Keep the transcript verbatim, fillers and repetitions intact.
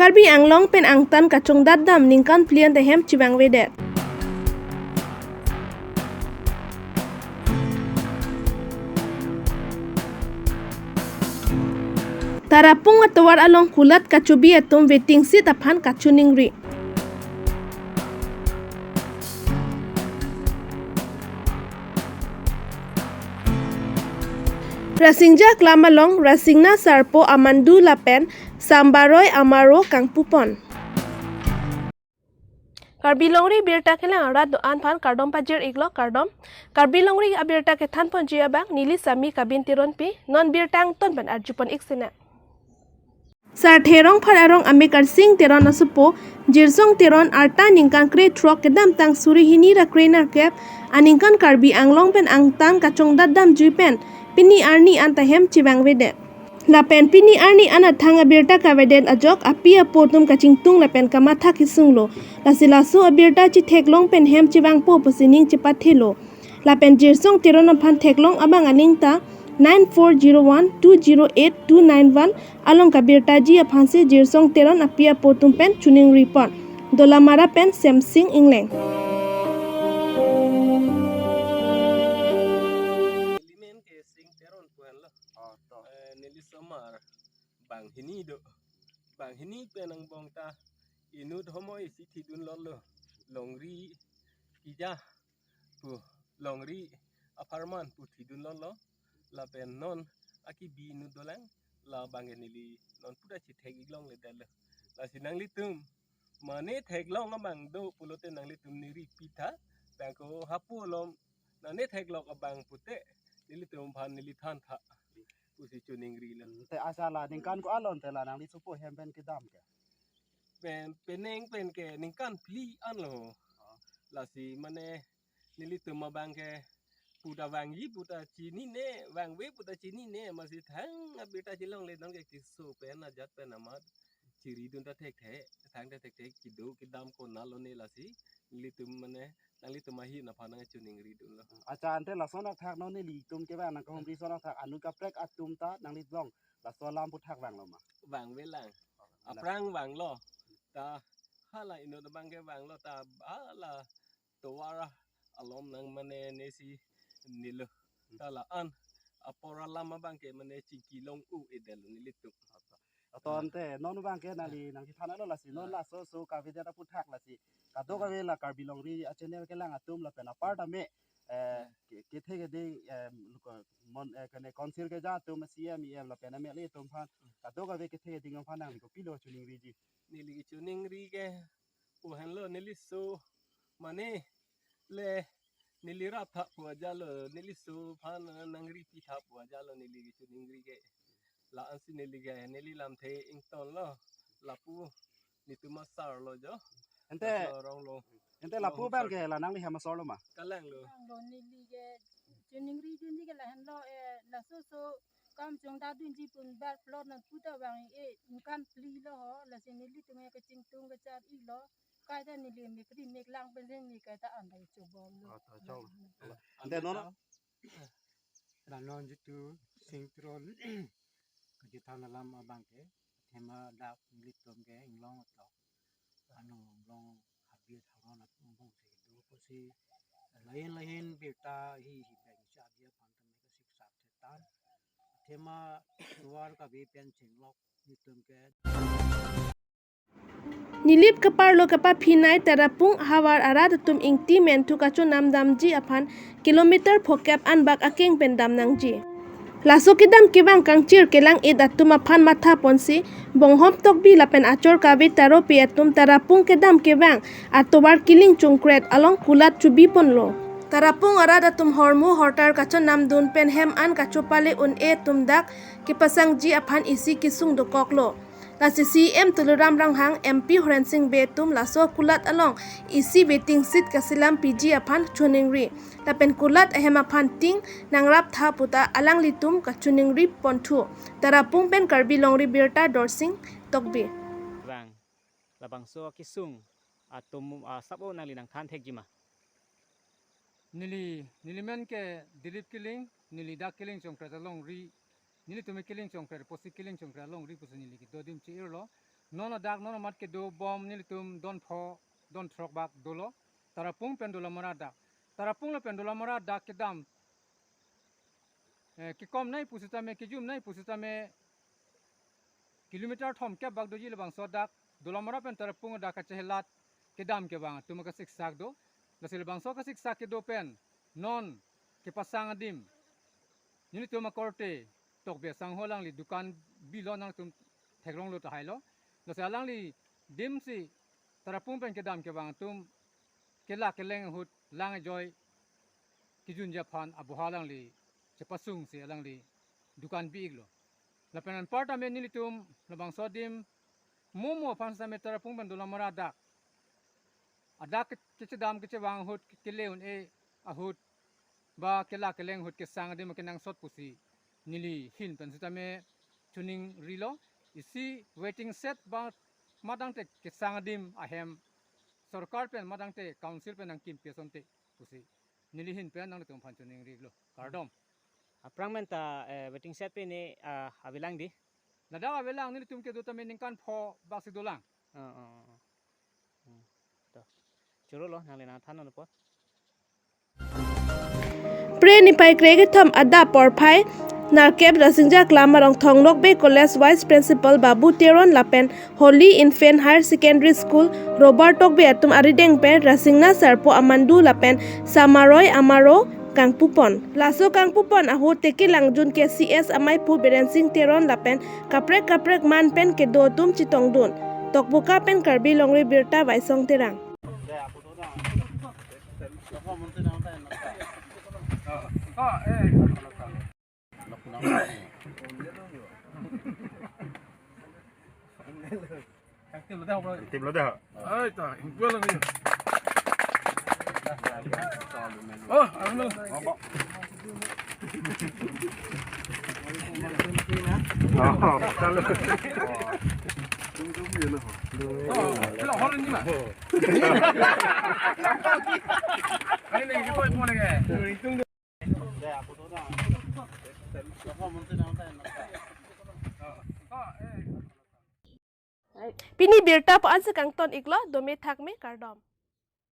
Karbi Anglong pen angtan kachongdat dam ningkan phli an ta hem chevangvedet. Tarapung atovar along kulat kachobi atum waiting shed aphan kachiningri. Rasingja Aklam along Rasingna Sarpo amandu lapen Sambaroi amaro kangpupon. Karbi Longri abirta kelang arat do-an aphan kardom pajir-iklo, kardom. Karbi Longri abirta kethanponji abang neli Sami Kabin Teronpi, non birta angton pen arjupon-ik sinang. Sarthe Rongphar arong Amekarsing Teron asopo Jirsong Teron arta ningkan krethrok kedamtang suri hini ra krenerkep aningkan Karbi Anglong pen angtan kachongdat damji pen pini arni an ta hem chevangvedet. Lapen pini arni an athang abirta kavedet ajok api apo atum kachingtung lapen kamatha kesunglo. Lasi laso abirta chetheklong pen hem chevangpo pusi ning chepathelo. Lapen Jirsong Teron aphan theklong abang aling ta nine four zero one two zero eight two nine one along kabirtaji aphansi Jirsong Teron api apo atum pen chiningripon. Dolamara pen Semsing Engleng. Neli men ke Sing Teron pu henlo. Oh, to. Eh, neli somar banghini do. Banghini pen angbong ta inut homoi si thidunlotlo. Longri kija pu, longri apharman pu thidunlotlo. Lapen non akibi inut dolang, labang ke neli non puta chethek-ik longledetlo. Lasi nanglitum mane theklong abang do pulote nanglitum ningri pitha, bang ko hapu alom nane theklong abang pute nelitum aphan neli thantha pusi chiningrilo. Te achala ningkan ko-an lo te la nangli sopo hem pen kedam ke? Pen, penang pen ke ningkan phli anlo. Oh. Lasi mane nelitum abang ke puta vangji puta chinine, vangve puta chinine, masi thang abirta chelongle non ke keso pen ajat pen amat chiridun ta thekthe, thang ta thekthe, kedo kedam konatlo ne lasi nelitum mane nanglitum ahin aphan nangchiningridunlo. Accha, ante lason athak non nelitum kevang nangkahumri son athak anut kaprek atum ta nanglilong laso alam aphuthak vanglo ma? Vangvelang. Oh, aphrang vanglo. Ta hala inut abang ke vanglo ta hala tovar alom nang mane nesi nilo. Ta la-an apor alam abang ke mane chingki long-u-edetlo nelitum. Ato ante non abang ke nangli nangkethanlo lasi non, ah, laso so kavedet aphuthak lasi kadokave la Karbi Longri a-channel kelang atum lapen apar tame, eh, ah, ke, kethe keding, eh, luko mon, eh, kene council keja atum, C M, E M lapen M L A atum aphan, kadokave kethe keding aphan nangli kopilo chiningriji? Neli chiningri ke pu henlo, neli so mane le neli raptha pu ajatlo, neli so aphan nangri pitha pu ajatlo neli chiningri ke. La-ansi neli ke, neli lamthe ingtonlo, lapu netum asarlo jo. Ante, laso ronglo. Ente lapu abang ke la nangli hem asarlo ma? Kalanglo. Kalanglo, neli ke chiningridunji ke lahenlo, eh, laso so kam chongdadunji pu bar plot nang puta vang, eh, ningkan phli lo ho, lasi nelitum ke kachingtung kachar-iklo, kaita neli mekri meklang pensi neli kaita andai chobomlo. Oh, to, chong. Ante non? La non jitu Sing Teron kachethan alam abang ke, athema dak nelitum ke inglong atok, ano inglong habit haron atum bong si do pusi lahin lahin birta hi hi bang si abi aphan tame kasiksap thetan. Athema tovar kave pen chenglok nelitum ke. Nilip kaparlo kapaphinai Tarapung ahavar arat atum ingti menthu kachonam damji aphan kilometer phokep anbak akeng pen dam nangji. Laso kedam kevang kangchir kelang-it atum aphan mathaponsi Bonghom Tokbi lapen achor kave Taropi atum Tarapung kedam kevang atovar kiling chungkret along kulat chobiponlo. Tarapung arat atum hormu hortar kachonamdun pen hem an kachopale un-e atum dak kepasangji aphan isi kesung dokoklo. Lasi C M Tuliram Ronghang, M P Horensing Bey atum laso kulat along isi waiting shed kaselam piji aphan chiningri. Lapen kulat ahem aphan ting nangraptha puta alanglitum kachiningriponthu. Tarapung pen Karbi Longri Birta Dorsing Tokbi. Vang, labangso kesung atum asap-o nangli nangthan thekji ma? Neli, neli men ke Dilip Killing, neli dak Killing Chongkret alongri Nelitum keleng chongkre, posi keleng chongkre alongri pusi neli kedo adim chi-irlo. Non adak non amat kedo bom nelitum don pho, don throk bak dolo. Tarapung pen Dolamara adak. Tarapung lapen Dolamara adak kedam, eh, kekom nai pusitame, kejum nai pusitame, kilometer thomkep bak doji labangso adak, Dolamara pen Tarapung adak kachehelat kedam kevang atum kasiksak do. Lasi labangso kasiksak kedo pen non kepasang adim nelitum akorte Tokbi asangho alangli dukan bilo, nangtum theklonglo tahailo. Lasi alangli adim si Tarapung pen kedam kevang atum kela keleng ahut lang ajoine kejunji aphan aboha alangli chepasung si alangli dukan bi-iklo. Lapen anparta me nelitum labangso adim momo aphan sitame Tarapung pen Dolamara adak, adak ke-, kechedam kechevang ahut, kele un-e ahut, ba kela keleng ahut kesang adim kenangsot pusi neli ahin pen sitame choningrilo. Isi waiting shed ba madangte kesang adim ahem sorkar pen madangte council pen nangkimpi asonte pusi neli ahin pen nangtum aphan choningrilo. Kardom. Aphrang pen ta, eh, waiting shed pen ne, ah, avelang di? Ladak avelang, nelitum kedo tame ningkan pho bak si dolang. Ah, ah, ah. Hmm. To. Chorolo, nangli nangthannon apot. Phre niphai krekethom adap porphai, nerkep Rasinja Klamar Rongthong Lokbe College Vice Principal Babu Teron lapen Holy Infant Higher Secondary School Robert Tokbi atum arideng pen Rasingna Sarpo Amandu lapen Samaroi Amaro kangpupon. Laso kangpupon ahut teke langjun ke C S amaiphu Biren Sing Teron lapen kaprek kaprek man pen kedo atum chetongdun. Tokboka pen Karbi Longri Birta Vaisong Terang. Tim lo dah. Ai ta, ingkua lang ni. Oh, ano? Oh, kalau. Oh, lo hol ni ma. Ai ni ko mo ni. Pini birta pu ansi kangton-iklo, dome thakme, kardom.